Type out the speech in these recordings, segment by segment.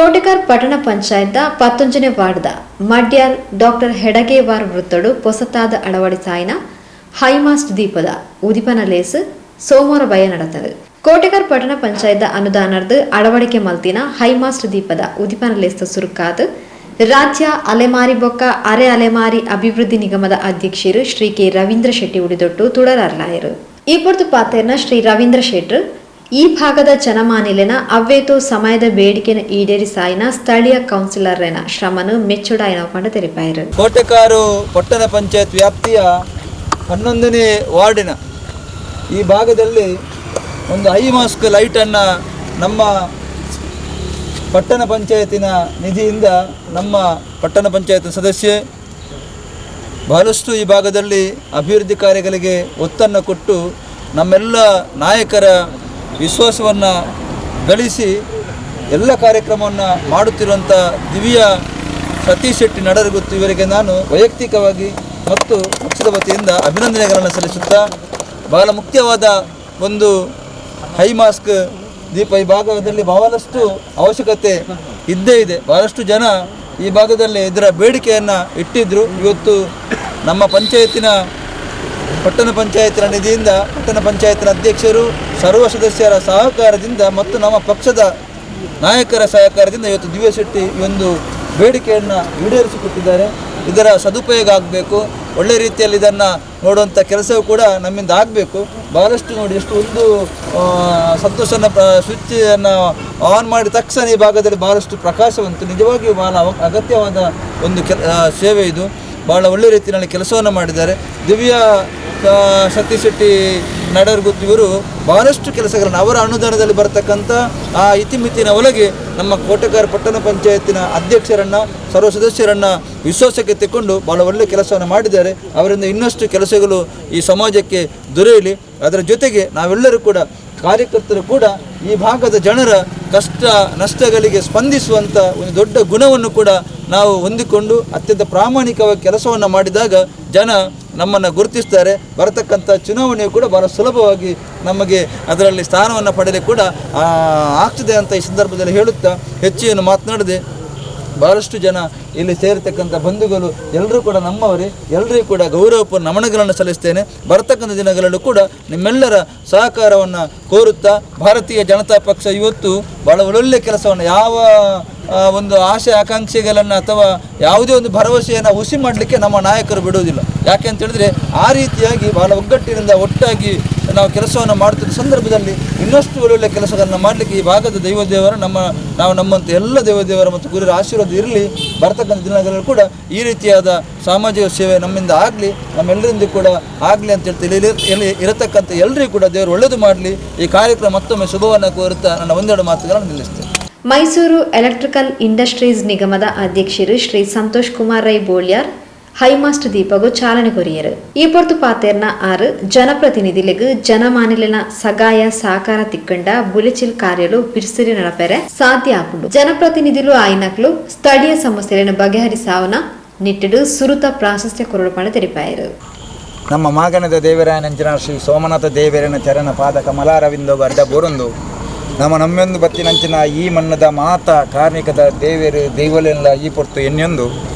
ಕೋಟೆಕಾರ್ ಪಟ್ಟಣ ಪಂಚಾಯತ್ದ 19ನೇ ವಾರ್ಡ್ದ ಮಡ್ಯಾಲ್ doctor Hedgewar ವೃತ್ತಡು ಪೊಸತಾದ ಅಳವಡಿಸಾಯಿನ high mast ದೀಪದ ಉದಿಪನ ಲೇಸ್ ಸೋಮವಾರ ಬಯ್ಯ ನಡತದೆ. ಕೋಟೆಕಾರ್ ಪಟ್ಟಣ ಪಂಚಾಯತ್ದ ಅನುದಾನರ್ದು ಅಳವಡಿಕೆ ಮಲ್ತಿನ ಹೈಮಾಸ್ಟ್ ದೀಪದ ಉದಿಪನ ಲೇಸ್ದ ಸುರುಕಾದ್ ರಾಜ್ಯ ಅಲೆಮಾರಿ ಬೊಕ್ಕ ಅರೆ ಅಲೆಮಾರಿ ಅಭಿವೃದ್ಧಿ ನಿಗಮದ ಅಧ್ಯಕ್ಷರು ಶ್ರೀ ಕೆ ರವೀಂದ್ರ ಶೆಟ್ಟಿ ಉಡಿದೊಟ್ಟು ತುಡರರ್ಲಾಯರು. ಈ ಪೊರ್ತು ಪಾತೆರ್ನ ಶ್ರೀ ರವೀಂದ್ರ ಶೆಟ್ಟರ್, ಈ ಭಾಗದ ಜನಮಾನಿಲೆನ ಅವ್ವೇತೋ ಸಮಯದ ಬೇಡಿಕೆನ ಈಡೇರಿಸಾಯಿನ ಸ್ಥಳೀಯ ಕೌನ್ಸಿಲರ್ರೆನ ಶ್ರಮನು ಮೆಚ್ಚುಡಾಯಿನ ಪಂಡ ತೆರಿಪಾಯರು. ಕೋಟೆಕಾರು ಪಟ್ಟಣ ಪಂಚಾಯತ್ ವ್ಯಾಪ್ತಿಯ 11ನೇ ವಾರ್ಡಿನ ಈ ಭಾಗದಲ್ಲಿ ಒಂದು ಹೈ ಮಾಸ್ಕ್ ಲೈಟನ್ನು ನಮ್ಮ ಪಟ್ಟಣ ಪಂಚಾಯತಿನ ನಿಧಿಯಿಂದ, ನಮ್ಮ ಪಟ್ಟಣ ಪಂಚಾಯತ್ ಸದಸ್ಯೆ, ಬಹಳಷ್ಟು ಈ ಭಾಗದಲ್ಲಿ ಅಭಿವೃದ್ಧಿ ಕಾರ್ಯಗಳಿಗೆ ಒತ್ತನ್ನು ಕೊಟ್ಟು, ನಮ್ಮೆಲ್ಲ ನಾಯಕರ ವಿಶ್ವಾಸವನ್ನು ಗಳಿಸಿ ಎಲ್ಲ ಕಾರ್ಯಕ್ರಮವನ್ನು ಮಾಡುತ್ತಿರುವಂಥ ದಿವ್ಯ ಸತೀಶ್ ಶೆಟ್ಟಿ ನಡರಗುತ್ತು ಇವರಿಗೆ ನಾನು ವೈಯಕ್ತಿಕವಾಗಿ ಮತ್ತು ಪಕ್ಷದ ವತಿಯಿಂದ ಅಭಿನಂದನೆಗಳನ್ನು ಸಲ್ಲಿಸುತ್ತಾ, ಬಹಳ ಮುಖ್ಯವಾದ ಒಂದು ಹೈ ಮಾಸ್ಕ್ ದೀಪ ಈ ಭಾಗದಲ್ಲಿ ಬಹಳಷ್ಟು ಅವಶ್ಯಕತೆ ಇದ್ದೇ ಇದೆ. ಬಹಳಷ್ಟು ಜನ ಈ ಭಾಗದಲ್ಲಿ ಇದರ ಬೇಡಿಕೆಯನ್ನು ಇಟ್ಟಿದ್ದರು. ಇವತ್ತು ನಮ್ಮ ಪಂಚಾಯತಿನ, ಪಟ್ಟಣ ಪಂಚಾಯತಿನ ನಿಧಿಯಿಂದ, ಪಟ್ಟಣ ಪಂಚಾಯತಿನ ಅಧ್ಯಕ್ಷರು, ಸರ್ವ ಸದಸ್ಯರ ಸಹಕಾರದಿಂದ ಮತ್ತು ನಮ್ಮ ಪಕ್ಷದ ನಾಯಕರ ಸಹಕಾರದಿಂದ ಇವತ್ತು ದಿವ್ಯ ಶೆಟ್ಟಿ ಈ ಒಂದು ಬೇಡಿಕೆಯನ್ನು ಈಡೇರಿಸಿಕೊಟ್ಟಿದ್ದಾರೆ. ಇದರ ಸದುಪಯೋಗ ಆಗಬೇಕು. ಒಳ್ಳೆ ರೀತಿಯಲ್ಲಿ ಇದನ್ನು ನೋಡುವಂಥ ಕೆಲಸವೂ ಕೂಡ ನಮ್ಮಿಂದ ಆಗಬೇಕು. ಭಾಳಷ್ಟು ನೋಡಿ, ಎಷ್ಟು ಒಂದು ಸಂತೋಷನ ಸ್ವಿಚ್ಚನ್ನು ಆನ್ ಮಾಡಿದ ತಕ್ಷಣ ಈ ಭಾಗದಲ್ಲಿ ಭಾಳಷ್ಟು ಪ್ರಕಾಶವಂತು. ನಿಜವಾಗಿಯೂ ಭಾಳ ಅಗತ್ಯವಾದ ಒಂದು ಸೇವೆ ಇದು. ಭಾಳ ಒಳ್ಳೆ ರೀತಿಯಲ್ಲಿ ಕೆಲಸವನ್ನು ಮಾಡಿದ್ದಾರೆ. ದಿವ್ಯಾ ಸತೀಶ್ ಶೆಟ್ಟಿ ನಡರ್ಗುತ್ತು ಇವರು ಬಹಳಷ್ಟು ಕೆಲಸಗಳನ್ನು ಅವರ ಅನುದಾನದಲ್ಲಿ ಬರತಕ್ಕಂಥ ಆ ಇತಿಮಿತಿನ ಒಳಗೆ ನಮ್ಮ ಕೋಟೆಕಾರ ಪಟ್ಟಣ ಪಂಚಾಯತಿನ ಅಧ್ಯಕ್ಷರನ್ನು, ಸರ್ವ ಸದಸ್ಯರನ್ನು ವಿಶ್ವಾಸಕ್ಕೆ ತೆಕ್ಕೊಂಡು ಭಾಳ ಒಳ್ಳೆಯ ಕೆಲಸವನ್ನು ಮಾಡಿದ್ದಾರೆ. ಅವರಿಂದ ಇನ್ನಷ್ಟು ಕೆಲಸಗಳು ಈ ಸಮಾಜಕ್ಕೆ ದೊರೆಯಲಿ. ಅದರ ಜೊತೆಗೆ ನಾವೆಲ್ಲರೂ ಕೂಡ, ಕಾರ್ಯಕರ್ತರು ಕೂಡ ಈ ಭಾಗದ ಜನರ ಕಷ್ಟ ನಷ್ಟಗಳಿಗೆ ಸ್ಪಂದಿಸುವಂಥ ಒಂದು ದೊಡ್ಡ ಗುಣವನ್ನು ಕೂಡ ನಾವು ಹೊಂದಿಕೊಂಡು ಅತ್ಯಂತ ಪ್ರಾಮಾಣಿಕವಾಗಿ ಕೆಲಸವನ್ನು ಮಾಡಿದಾಗ ಜನ ನಮ್ಮನ್ನು ಗುರುತಿಸ್ತಾರೆ. ಬರತಕ್ಕಂಥ ಚುನಾವಣೆಯು ಕೂಡ ಬಹಳ ಸುಲಭವಾಗಿ ನಮಗೆ ಅದರಲ್ಲಿ ಸ್ಥಾನವನ್ನು ಪಡೆಯಲಿಕ್ಕೆ ಕೂಡ ಆಗ್ತದೆ ಅಂತ ಈ ಸಂದರ್ಭದಲ್ಲಿ ಹೇಳುತ್ತಾ, ಹೆಚ್ಚು ಏನು ಮಾತನಾಡದೆ, ಬಹಳಷ್ಟು ಜನ ಇಲ್ಲಿ ಸೇರಿರ್ತಕ್ಕಂಥ ಬಂಧುಗಳು ಎಲ್ಲರೂ ಕೂಡ ನಮ್ಮವರೇ. ಎಲ್ಲರಿಗೂ ಕೂಡ ಗೌರವಪೂರ್ಣ ನಮನಗಳನ್ನು ಸಲ್ಲಿಸ್ತೇನೆ. ಬರತಕ್ಕಂಥ ದಿನಗಳಲ್ಲೂ ಕೂಡ ನಿಮ್ಮೆಲ್ಲರ ಸಹಕಾರವನ್ನು ಕೋರುತ್ತಾ, ಭಾರತೀಯ ಜನತಾ ಪಕ್ಷ ಇವತ್ತು ಬಹಳ ಒಳ್ಳೊಳ್ಳೆ ಕೆಲಸವನ್ನು, ಯಾವ ಒಂದು ಆಸೆ ಆಕಾಂಕ್ಷೆಗಳನ್ನು ಅಥವಾ ಯಾವುದೇ ಒಂದು ಭರವಸೆಯನ್ನು ಹುಸಿ ಮಾಡಲಿಕ್ಕೆ ನಮ್ಮ ನಾಯಕರು ಬಿಡುವುದಿಲ್ಲ. ಯಾಕೆ ಅಂತ ಹೇಳಿದ್ರೆ, ಆ ರೀತಿಯಾಗಿ ಬಹಳ ಒಗ್ಗಟ್ಟಿನಿಂದ ಒಟ್ಟಾಗಿ ನಾವು ಕೆಲಸವನ್ನು ಮಾಡುತ್ತಿದ್ದ ಸಂದರ್ಭದಲ್ಲಿ ಇನ್ನಷ್ಟು ಒಳ್ಳೊಳ್ಳೆ ಕೆಲಸಗಳನ್ನು ಮಾಡಲಿಕ್ಕೆ ಈ ಭಾಗದ ದೈವದೇವರ, ನಮ್ಮ ನಾವು ನಮ್ಮಂಥ ಎಲ್ಲ ದೇವದೇವರ ಮತ್ತು ಗುರುರ ಆಶೀರ್ವಾದ ಇರಲಿ. ಬರ್ತಕ್ಕಂಥ ದಿನಗಳಲ್ಲಿ ಕೂಡ ಈ ರೀತಿಯಾದ ಸಾಮಾಜಿಕ ಸೇವೆ ನಮ್ಮಿಂದ ಆಗಲಿ, ನಮ್ಮೆಲ್ಲರಿಂದ ಕೂಡ ಆಗಲಿ ಅಂತ ಹೇಳ್ತಾ, ಇಲ್ಲಿ ಇಲ್ಲಿ ಇರತಕ್ಕಂಥ ಎಲ್ಲರಿಗೂ ಕೂಡ ದೇವರು ಒಳ್ಳೆಯದು ಮಾಡಲಿ. ಈ ಕಾರ್ಯಕ್ರಮ ಮತ್ತೊಮ್ಮೆ ಶುಭವನ್ನು ಕೋರುತ್ತಾ ನನ್ನ ಒಂದೆರಡು ಮಾತುಗಳನ್ನು ನಿಲ್ಲಿಸ್ತೇನೆ. ಮೈಸೂರು ಎಲೆಕ್ಟ್ರಿಕಲ್ ಇಂಡಸ್ಟ್ರೀಸ್ ನಿಗಮದ ಅಧ್ಯಕ್ಷರು ಶ್ರೀ ಸಂತೋಷ್ ಕುಮಾರ್ ರೈ ಬೋಳ್ಯಾರ್ ಹೈಮಾಸ್ಟ್ ದೀಪಗು ಚಾಲನೆ ಕೊರಿಯರು. ಈ ಪೊರ್ತು ಪಾತೇರ್ನ ಆರು, ಜನಪ್ರತಿನಿಧಿಲಿಗ್ ಜನಮಾನಿಲಿನ ಸಗಾಯ ಸಹಕಾರ ತಿಕ್ಕಂಡ ಬುಲೆಚಿಲ್ ಕಾರ್ಯಲು ಬಿರ್ಸಿರಿ ನಡಪೆರೆ ಸಾಧ್ಯ ಆಪುಂಡು. ಜನಪ್ರತಿನಿಧಿಲು ಆಯ್ನಕ್ಲು ಸ್ಥಳೀಯ ಸಮಸ್ಯೆಗಳನ್ನು ಬಗೆಹರಿಸಾವನ ನಿಟ್ಟಿಡು ಸುರುತ ಪ್ರಾಶಸ್ತ್ಯ ಕೊರಡು ತೆರಿಪಾಯರು. ನಮ್ಮ ಮಾಗಣದ ದೇವರಾಯನಂಚಿನ ಶ್ರೀ ಸೋಮನಾಥ ದೇವರನ ಚರಣ ಪಾದ ಕಮಲಾರವಿಂದ ಅಡ್ಡ ಬೋರೊಂದು, ನಮ್ಮ ನಮ್ಮೊಂದು ಬತ್ತಿನಂಚಿನ ಈ ಮಣ್ಣದ ಮಾತ ಕಾರ್ಣಿಕದ ದೇವರು ದೈವಲೆಲ್ಲ ಈ ಪೊರ್ತು ಎಣ್ಣೊಂದು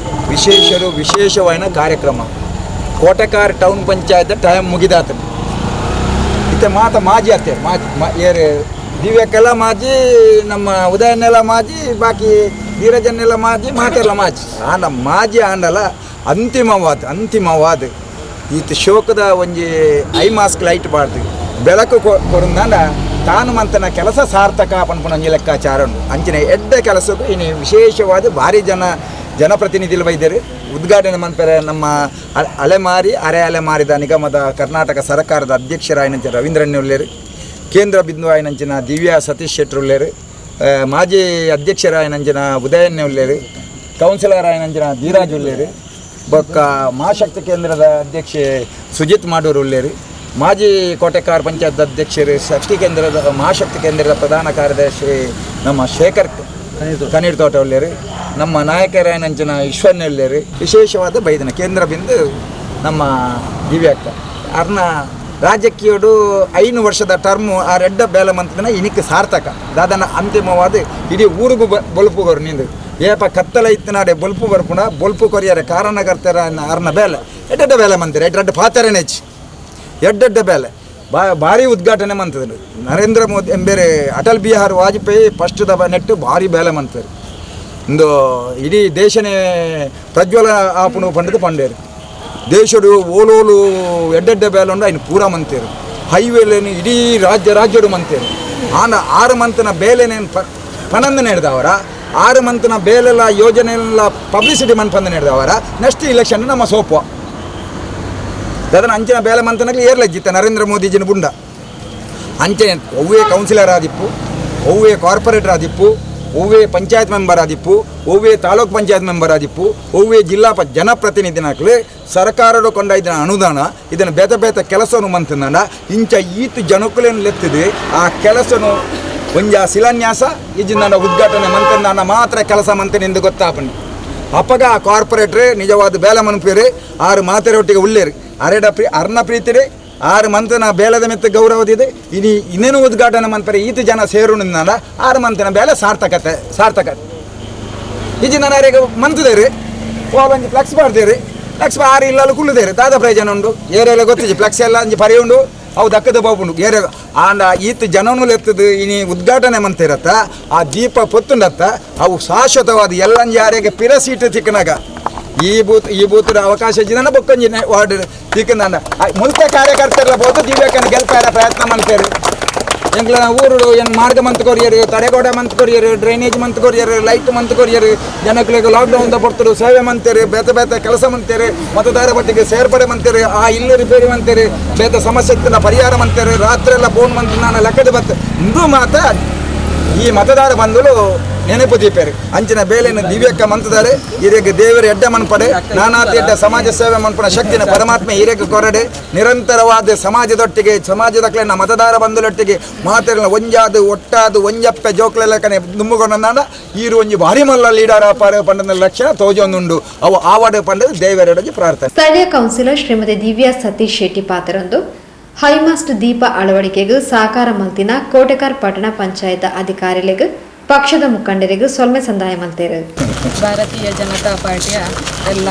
ವಿಶೇಷರು ವಿಶೇಷವಾದ ಕಾರ್ಯಕ್ರಮ. ಕೋಟೆಕಾರ್ ಟೌನ್ ಪಂಚಾಯತ್ ಟೈಮ್ ಮುಗಿದಾತ. ಇತ್ತೆ ಮಾತ ಮಾಜಿ ಅತ್ತೆ ಮಾಜಿ ಏರು ದಿವ್ಯಕ್ಕೆಲ್ಲ ಮಾಜಿ, ನಮ್ಮ ಉದಯನೆಲ್ಲ ಮಾಜಿ, ಬಾಕಿ ಧೀರಜನ್ನೆಲ್ಲ ಮಾಜಿ, ಮಾತೆಲ್ಲ ಮಾಜಿ. ಆಂಡ ಮಾಜಿ ಆಂಡಲ ಅಂತಿಮವಾದ ಅಂತಿಮವಾದ ಈತ ಶೋಕದ ಒಂಜಿ ಹೈ ಮಾಸ್ಕ್ ಲೈಟ್ ಬಾರ್ದು ಬೆಳಕು ಕೊರುಂದಾಂಡ ತಾನು ಮಂತನ ಕೆಲಸ ಸಾರ್ಥಕ ಪನ್ಪುನ ಒಂಜಿ ಲೆಕ್ಕಾಚಾರ ಉಂಡು. ಅಂಚಿನ ಎಡ್ಡೆ ಕೆಲಸಕ್ಕೂ ಇನ್ನು ವಿಶೇಷವಾದ ಭಾರಿ ಜನ ಜನಪ್ರತಿನಿಧಿಲು ಬೈದರು. ಉದ್ಘಾಟನೆ ಮನ್ಪೆರೆ ನಮ್ಮ ಅಲೆಮಾರಿ ಅರೆ ಅಲೆಮಾರಿದ ನಿಗಮದ ಕರ್ನಾಟಕ ಸರ್ಕಾರದ ಅಧ್ಯಕ್ಷರಾಯಿನಂಚಿನ ರವೀಂದ್ರಣ್ಯ ಉಲ್ಲೇರು, ಕೇಂದ್ರ ಬಿಂದು ಆಯಿನಂಚಿನ ದಿವ್ಯಾ ಸತೀಶ್ ಶೆಟ್ಟರ್ ಉಲ್ಲೇರು, ಮಾಜಿ ಅಧ್ಯಕ್ಷರಾಯಿನಂಚಿನ ಉದಯಣ್ಯ ಉಲ್ಲೇರು, ಕೌನ್ಸಿಲರ್ ಆಯಿನಂಚಿನ ಧೀರಾಜ್ ಉಲ್ಲೇರು, ಬೊಕ್ಕ ಮಹಾಶಕ್ತಿ ಕೇಂದ್ರದ ಅಧ್ಯಕ್ಷೆ ಸುಜಿತ್ ಮಾಡೂರು ಉಲ್ಲೇರು, ಮಾಜಿ ಕೋಟೆಕಾರ್ ಪಂಚಾಯತ್ ಅಧ್ಯಕ್ಷರು, ಶಕ್ತಿ ಕೇಂದ್ರದ ಮಹಾಶಕ್ತಿ ಕೇಂದ್ರದ ಪ್ರಧಾನ ಕಾರ್ಯದರ್ಶಿ ನಮ್ಮ ಶೇಖರ್ ಕನೀರ್ ತೋಟ ಉಲ್ಲೇರು, ನಮ್ಮ ನಾಯಕರಾಯನಂಚಿನ ಈಶ್ವರ್ಯ ಉಲ್ಲೇರು. ವಿಶೇಷವಾದ ಬೈದನ ಕೇಂದ್ರ ಬಿಂದು ನಮ್ಮ ದಿವ್ಯಾಕ್ಕ ಅರ್ನ. ರಾಜಕೀಯಡು 5 ವರ್ಷದ ಟರ್ಮು ಆ ರೆಡ್ಡ ಬೇಲೆ ಮಂತನ ಇನಿಕ್ ಸಾರ್ಥಕ ದಾದನ ಅಂತಿಮವಾದ ಇಡೀ ಊರಿಗೂ ಬೊಲ್ಪು ಕೊರು ನಿಂದು ಏಪ ಕತ್ತಲ ಇತ್ತನಾಡೆ ಬೊಲ್ಪು ಬರ್ಪುಣ ಬೊಲ್ಪು ಕೊರಿಯರೆ ಕಾರಣಕರ್ತರ ಅರ್ನ ಬೇಲೆ ಎಡ್ಡೆಡ್ಡ ಬೇಲೆ ಮಂತಿರ ಎಡ್ಡೆಡ್ಡ ಪಾತೆರನೆ ಹೆಚ್ಚು ಎಡ್ಡೆಡ್ಡ ಬೇಲೆ ಭಾರಿ ಉದ್ಘಾಟನೆ ಮಂತದ್ರು. ನರೇಂದ್ರ ಮೋದಿ ಎಂಬೇರೆ ಅಟಲ್ ಬಿಹಾರ್ ವಾಜಪೇಯಿ ಫಸ್ಟ್ the ನೆಟ್ಟು ಭಾರಿ ಬೇಲೆ ಮಂತರು. ಇಂದು ಇಡೀ ದೇಶನೇ ಪ್ರಜ್ವಲ ಆಪುಣು ಪಂಡದು ಪಂಡೇರು ದೇಶಡು ಓಲೋಲು ಎಡ್ಡೆಡ್ಡೆ ಬೇಲೆ ಉಂಡು ಐನು ಪೂರ ಮಂತೇರು ಹೈವೇಲೇನು ಇಡೀ ರಾಜ್ಯ ರಾಜ್ಯಡು ಮಂತೇರು. ಆನ 6 ಮಂತನ ಬೇಲೆನೇನು ಪಣಂದು ನಡೆದವರ 6 ಮಂತನ ಬೇಲೆಲ್ಲ ಯೋಜನೆಲ್ಲ ಪಬ್ಲಿಸಿಟಿ ಮನ್ಪಂದು ನಡೆದವರ ನೆಕ್ಸ್ಟ್ ಇಲೆಕ್ಷನ್ ನಮ್ಮ ಸೋಪು ಅದನ್ನು ಅಂಚಿನ ಬೇಲೆ ಮಂತನಾಗಲಿ ಏರ್ಲಜ್ಜಿತ್ತ ನರೇಂದ್ರ ಮೋದಿಜಿನ ಬುಂಡ ಅಂಚೆ ಒವ್ವೇ ಕೌನ್ಸಿಲರ್ ಆದಿಪ್ಪು, ಒವ್ವೇ ಕಾರ್ಪೊರೇಟರ್ ಆದಿಪ್ಪು, ಒವ್ವೇ ಪಂಚಾಯತ್ ಮೆಂಬರ್ ಆದಿಪ್ಪು, ಒವ್ವೇ ತಾಲೂಕ್ ಪಂಚಾಯತ್ ಮೆಂಬರ್ ಆದಿಪ್ಪು, ಒವ್ವೇ ಜಿಲ್ಲಾ ಜನಪ್ರತಿನಿಧಿನಾಗ್ಲಿ ಸರ್ಕಾರದ ಕೊಂಡಾಯ್ದಿನ ಅನುದಾನ ಇದನ್ನು ಬೇತೆ ಬೇತೆ ಕೆಲಸನು ಮಂತಂದ ಇಂಚ ಈತ ಜನಕುಲೇನು ಲೆತ್ತಿದೆ ಆ ಕೆಲಸನು ಒಂಜ ಶಿಲಾನ್ಯಾಸ ಇಜಿಂದ ಉದ್ಘಾಟನೆ ಮಂತಂದಾನ ಮಾತ್ರ ಕೆಲಸ ಮಂತನಿಂದ ಗೊತ್ತಾಪಣಿ. ಅಪ್ಪಗ ಆ ಕಾರ್ಪೊರೇಟ್ರೇ ನಿಜವಾದ ಬೇಲೆ ಮನ್ಪೇರು 6 ಮಾತೆರೆ ಒಟ್ಟಿಗೆ ಉಳ್ಳೇರು ಅರೆಡ ಅರ್ನ ಪ್ರೀತಿರೆ 6 ಮಂತನ ಬೇಲದ ಮೆತ್ತ ಗೌರವದಿದೆ ಇನಿ ಇನ್ನೇನು ಉದ್ಘಾಟನೆ ಮನ್ಪರೆ ಈತ ಜನ ಸೇರು ನಿಂದ 6 ಮಂತನ ಬೇಲೆ ಸಾರ್ಥಕತೆ ಸಾರ್ಥಕ ಇಜಿ ನಾನು ಅರೆಗೆ ಮಂತದೇರು ಒಂಜಿ ಫ್ಲೆಕ್ಸ್ ಮಾಡ್ದೇರಿ ಫ್ಲೆಕ್ಸ್ 6 ಇಲ್ಲಲ್ಲಿ ಕುಳ್ಳುದೇರು ದಾದ ಪ್ರಯೋಜನ ಉಂಡು ಏರಿಯಲ್ಲ ಗೊತ್ತಿಜಿ ಫ್ಲೆಕ್ಸ್ ಎಲ್ಲ ಅಂಜಿ ಪರಿ ಉಂಡು ಅವು ದಕ್ಕದ ಬಾಬುಂಡು ಏರಿಯ ಆಂಡ ಈತ ಜನನು ಎತ್ತದು ಇನಿ ಉದ್ಘಾಟನೆ ಮಂತಿರತ್ತ ಆ ದೀಪ ಪೊತ್ತುಂಡತ್ತ ಅವು ಶಾಶ್ವತವಾದ ಎಲ್ಲಂಜಿ ಆರೆಗೆ ಪಿರ ಸೀಟು ತಿಕ್ಕನಾಗ ಈ ಬೂತ್ ಈ ಬೂತ್ದ ಅವಕಾಶ ಜಿನ ಬೊಕ್ಕಂಜಿ ವಾರ್ಡ್ ತಿಕ್ಕಂದ ಮುಲ್ತ ಕಾರ್ಯಕರ್ತರೆಲ್ಲ ಬೋದು ದಿವ್ಯಕ್ಕನ ಗೆಲ್ಪಾರ ಪ್ರಯತ್ನ ಮಾಡ್ತಾರೆ. ಎಂಗ್ಲ ಊರು ಏನು ಮಾರ್ಗ ಮಂತ್ ಕೊರಿಯರು, ತಡೆಗೋಡೆ ಮಂತ್ ಕೊರಿಯರು, ಡ್ರೈನೇಜ್ ಮಂತ್ ಕೊರಿಯರು, ಲೈಟ್ ಮಂತ್ ಕೊರಿಯರು, ಜನಗಳಿಗೆ ಲಾಕ್ಡೌನ್ ಪಡ್ತರು ಸೇವೆ ಮಂತೇರು, ಬೇತೆ ಬೇತೆ ಕೆಲಸ ಮಂತೇರು, ಮತದಾರ ಪಟ್ಟಿಗೆ ಸೇರ್ಪಡೆ ಮಂತೇರು, ಆ ಇಲ್ಲು ರಿಪೇರಿ ಮಂತೇರು, ಬೇತೆ ಸಮಸ್ಯೆ ಪರಿಹಾರ ಮಂತೇರು, ರಾತ್ರಿ ಎಲ್ಲ ಫೋನ್ ಮಂತ್ ನಾನು ಲೆಕ್ಕದ ಬತ್ತ ಇಂದು ಮಾತ್ರ ಈ ಮತದಾರ ಬಂದಲು ನೆನಪು ದೀಪೇರು ಅಂಚಿನ ಬೇಲೆಯನ್ನು ದಿವ್ಯಕ್ಕ ಮಂತದಾರೆ ಹಿರಿಯಕ್ಕೆ ದೇವರ ಎಡ್ಡ ಮನ್ಪಡೆ ನಾನಾತಿ ಎಡ್ಡ ಸಮಾಜ ಸೇವೆ ಮನ್ಪಡ ಶಕ್ತಿನ ಪರಮಾತ್ಮ ಹಿರಿಯಕ್ಕೆ ಕೊರಡೆ ನಿರಂತರವಾದ ಸಮಾಜದೊಟ್ಟಿಗೆ ಸಮಾಜದಕ್ಲೆನ ಮತದಾರ ಬಂಧುಲೊಟ್ಟಿಗೆ ಮಾತೆಲ್ಲ ಒಂಜಾದು ಒಟ್ಟಾದು ಒಂಜಪ್ಪೆ ಜೋಕ್ಲೆಲ್ಲಕನೆ ದುಮ್ಮುಗೊಂಡ ಈರು ಒಂಜಿ ಭಾರಿ ಮಲ್ಲ ಲೀಡರ್ ಅಪಾರ ಪಂಡನ ಲಕ್ಷಣ ತೋಜೊಂದುಂಡು ಅವು ಆವಾಡು ಪಂಡದ ದೇವರೊಡಗಿ ಪ್ರಾರ್ಥನೆ. ಸ್ಥಳೀಯ ಕೌನ್ಸಿಲರ್ ಶ್ರೀಮತಿ ದಿವ್ಯಾ ಸತೀಶ್ ಶೆಟ್ಟಿ ಪಾತ್ರರೊಂದು ಹೈಮಾಸ್ಟ್ ದೀಪ ಅಳವಡಿಕೆಗೆ ಸಹಕಾರ ಮಲ್ತಿನ ಕೋಟೆಕಾರ್ ಪಟ್ಟಣ ಪಂಚಾಯತ್ ಅಧಿಕಾರಿಗಳಿಗೆ ಪಕ್ಷದ ಮುಖಂಡರಿಗೂ ಸೊಲ್ಮೆ ಸಂದಾಯ ಮಲ್ತೇರು. ಭಾರತೀಯ ಜನತಾ ಪಾರ್ಟಿಯ ಎಲ್ಲ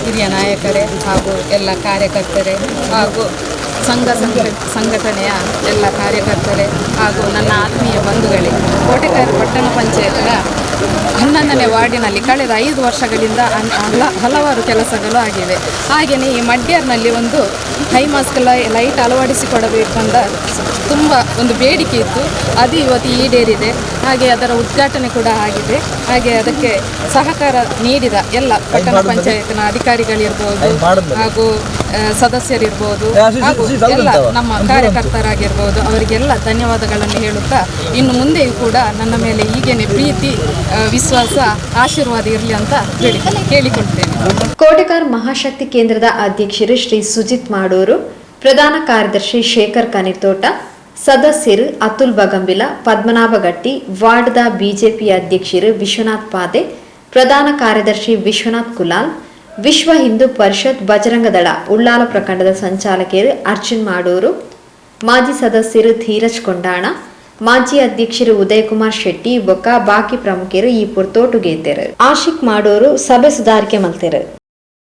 ಹಿರಿಯ ನಾಯಕರೇ ಹಾಗೂ ಎಲ್ಲ ಕಾರ್ಯಕರ್ತರೇ ಹಾಗೂ ಸಂಘ ಸಂಘಟನೆಯ ಎಲ್ಲ ಕಾರ್ಯಕರ್ತರೇ ಹಾಗೂ ನನ್ನ ಆತ್ಮೀಯ ಬಂಧುಗಳೇ, ಕೋಟೆಕಾರ್ ಪಟ್ಟಣ ಪಂಚಾಯತ್ನ 11ನೇ ವಾರ್ಡಿನಲ್ಲಿ ಕಳೆದ 5 ವರ್ಷಗಳಿಂದ ಹಲವಾರು ಕೆಲಸಗಳು ಆಗಿವೆ. ಹಾಗೆಯೇ ಈ ಮಡ್ಯಾರ್ನಲ್ಲಿ ಒಂದು ಹೈಮಾಸ್ಕ್ ಲೈಟ್ ಅಳವಡಿಸಿಕೊಡಬೇಕಂದ ತುಂಬ ಒಂದು ಬೇಡಿಕೆ ಇತ್ತು, ಅದು ಇವತ್ತು ಈಡೇರಿದೆ. ಹಾಗೆ ಅದರ ಉದ್ಘಾಟನೆ ಕೂಡ ಆಗಿದೆ. ಹಾಗೆ ಅದಕ್ಕೆ ಸಹಕಾರ ನೀಡಿದ ಎಲ್ಲ ಪಟ್ಟಣ ಪಂಚಾಯತ್ನ ಅಧಿಕಾರಿಗಳಿರ್ಬೋದು ಹಾಗೂ ಸದಸ್ಯರಿರ್ಬೋದು ಹಾಗೂ ಎಲ್ಲ ನಮ್ಮ ಕಾರ್ಯಕರ್ತರಾಗಿರ್ಬೋದು, ಅವರಿಗೆಲ್ಲ ಧನ್ಯವಾದಗಳನ್ನು ಹೇಳುತ್ತಾ ಇನ್ನು ಮುಂದೆಯೂ ಕೂಡ ನನ್ನ ಮೇಲೆ ಹೀಗೇನೆ ಪ್ರೀತಿ, ವಿಶ್ವಾಸ, ಆಶೀರ್ವಾದ ಇರಲಿ ಅಂತ ಕೇಳಿಕೊಳ್ತೇನೆ. ಕೋಟೆಕಾರ್ ಮಹಾಶಕ್ತಿ ಕೇಂದ್ರದ ಅಧ್ಯಕ್ಷರು ಶ್ರೀ ಸುಜಿತ್ ಮಾಡೂರು, ಪ್ರಧಾನ ಕಾರ್ಯದರ್ಶಿ ಶೇಖರ್ ಕನಿತೋಟ, ಸದಸ್ಯರು ಅತುಲ್ ಬಗಂಬಿಲ, ಪದ್ಮನಾಭ ಗಟ್ಟಿ, ವಾರ್ಡ್ದ ಬಿಜೆಪಿ ಅಧ್ಯಕ್ಷರು ವಿಶ್ವನಾಥ್ ಪಾದೆ, ಪ್ರಧಾನ ಕಾರ್ಯದರ್ಶಿ ವಿಶ್ವನಾಥ್ ಕುಲಾಲ್, ವಿಶ್ವ ಹಿಂದೂ ಪರಿಷತ್ ಬಜರಂಗದಳ ಉಳ್ಳಾಲ ಪ್ರಖಂಡದ ಸಂಚಾಲಕರು ಅರ್ಜುನ್ ಮಾಡೂರು, ಮಾಜಿ ಸದಸ್ಯರು ಧೀರಜ್ ಕೊಂಡಾಣ, ಮಾಜಿ ಅಧ್ಯಕ್ಷರು ಉದಯಕುಮಾರ್ ಶೆಟ್ಟಿ ಬೊಕ್ಕ ಬಾಕಿ ಪ್ರಮುಖರು ಈ ಪುರ್ತೋಟುಗೇತೆರು. ಆಶಿಕ್ ಮಾಡೂರು ಸಭೆ ಸುಧಾರಿಕೆ ಮಲ್ತೆರು.